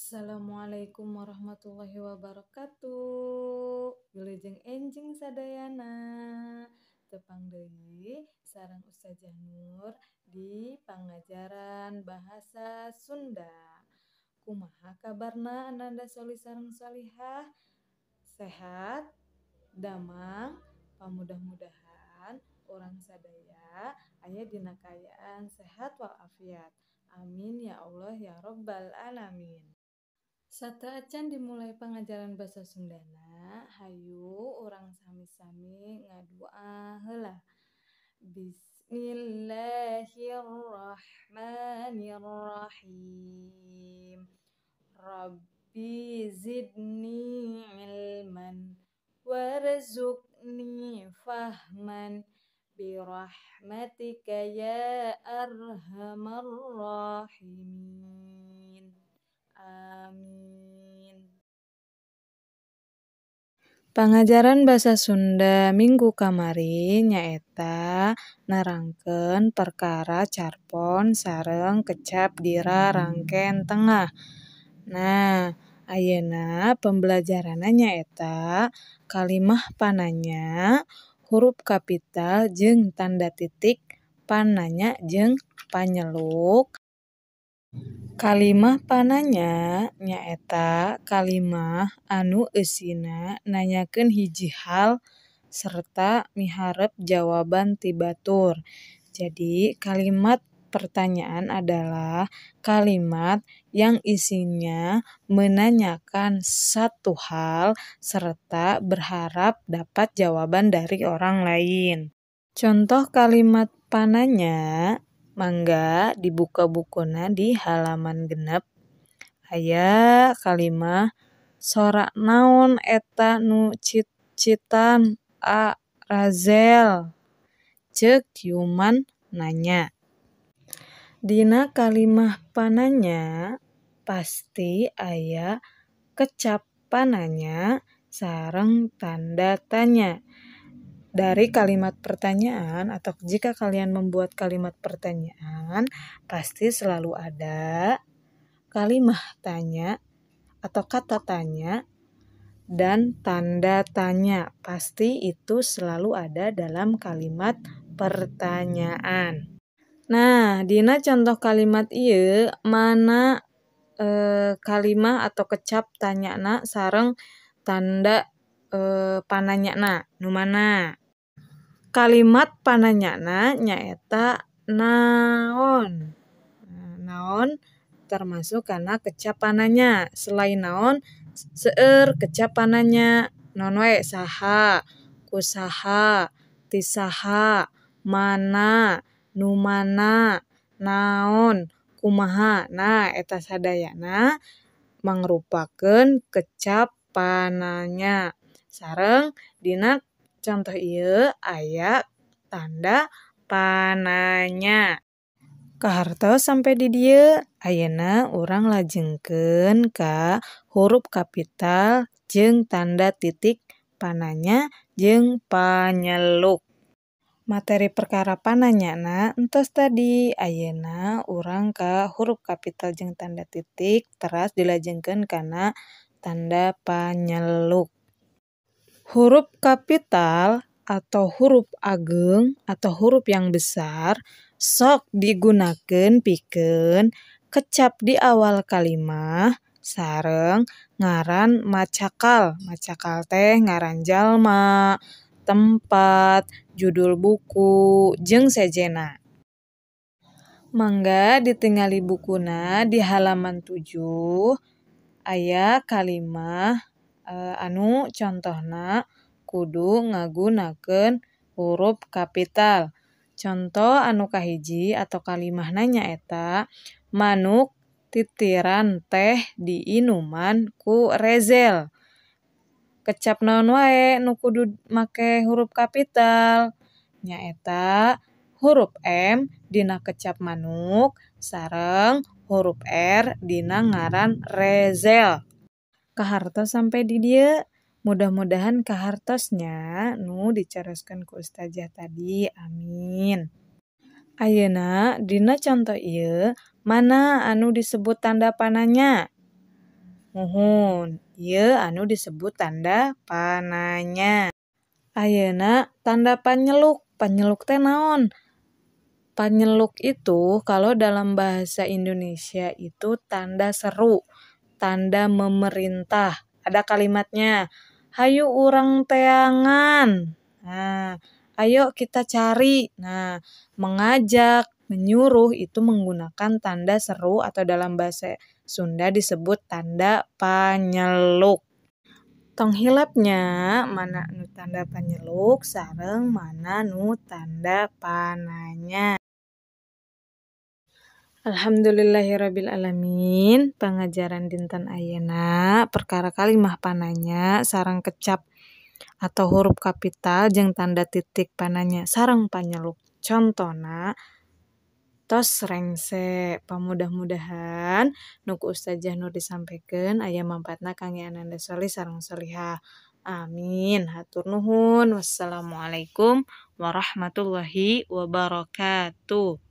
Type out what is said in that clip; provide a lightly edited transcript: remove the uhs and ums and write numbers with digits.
Assalamualaikum warahmatullahi wabarakatuh. Wilujeng enjing sadayana. Tepang deui sareng Ustazah Nur di pangajaran bahasa Sunda. Kumaha kabarna ananda sholih sareng sholihah? Sehat? Damang? Pamudah-mudahan urang sadaya aya dina kaayaan sehat walafiat. Amin ya Allah ya Rabbal alamin. Sateuacan dimulai pangajaran basa Sundana, hayu urang sami-sami ngadua heula. Bismillahirrahmanirrahim. Rabbi zidni ilman warzuqni fahman birahmatika ya arhamar rahimin. Amin. Pangajaran basa Sunda minggu kamari nyaeta nerangkeun perkara carpon sareng kecap dira rangken tengah. Nah, ayeuna pembelajaranna nyaeta kalimah pananya, huruf kapital jeung tanda titik, pananya jeung panyeluk. Kalimah pananya nyaeta kalimah anu eusina nanyakeun hiji hal serta miharep jawaban ti batur. Jadi, kalimat pertanyaan adalah kalimat yang isinya menanyakan satu hal serta berharap dapat jawaban dari orang lain. Contoh kalimat pananya, mangga dibuka bukuna di halaman 6. Aya kalimah sora naon eta nu cit-citan a Razel, ceuk Yuman nanya. Dina kalimah pananya pasti aya kecap pananya sareng tanda tanya. Dari kalimat pertanyaan atau jika kalian membuat kalimat pertanyaan, pasti selalu ada kalimah tanya atau kata tanya dan tanda tanya. Pasti itu selalu ada dalam kalimat pertanyaan. Nah, dina contoh kalimat ieu mana kalimah atau kecap tanyana sareng tanda pananyana nu mana? Kalimat pananyana nyaeta naon. Naon termasuk kana kecap pananya. Selain naon seueur kecap pananya. Naon wae? Saha, kusaha, ti saha, mana, nu mana, naon, kumaha. Nah, eta sadayana mangrupakeun kecap pananya. Sareng dina contoh ieu aya tanda pananya. Kahartos sampai di dieu, ayeuna urang lajengkeun ka huruf kapital jeung tanda titik pananya jeung panyeluk. Materi perkara pananyana entos tadi, ayeuna urang ka huruf kapital jeung tanda titik teras dilajengkeun kana tanda panyeluk. Huruf kapital atau huruf ageng atau huruf yang besar sok digunakeun pikeun kecap di awal kalimah sareng ngaran macakal. Macakal teh ngaran jalma, tempat, judul buku, jeung sejenna. Mangga ditingali bukuna di halaman 7 aya kalimah anu contohna kudu ngagunakeun huruf kapital. Contoh anu kahiji atau kalimahna nyaeta manuk titiran teh diinuman ku Rezel. Kecap naon wae nu kudu make huruf kapital? Nyaeta huruf M dina kecap manuk sareng huruf R dina ngaran Rezel. Kahartos sampai di dieu, mudah-mudahan kahartosnya nu dicaroskeun ku ustazah tadi. Amin. Ayeuna dina contoh ieu mana anu disebut tanda pananya? Muhun, ieu anu disebut tanda pananya. Ayeuna tanda panyeluk. Panyeluk teh naon? Panyeluk itu kalau dalam bahasa Indonesia itu tanda seru, tanda memerintah. Ada kalimatnya, hayu urang teangan. Nah, ayo kita cari. Nah, mengajak, menyuruh itu menggunakan tanda seru atau dalam bahasa Sunda disebut tanda panyeluk. Tong hilap nya mana nu tanda panyeluk sareng mana nu tanda pananya. Alhamdulillahirabbil alamin, pangajaran dinten ayeuna perkara kalimah pananya sareng kecap atau huruf kapital jeung tanda titik pananya sareng panyeluk contona tos rengse. Pamudah-mudahan nu ku Ustazah Nur disampaikan aya mangpaatna kangge ananda sholih sareng sholihah. Amin. Hatur nuhun. Wassalamualaikum warahmatullahi wabarakatuh.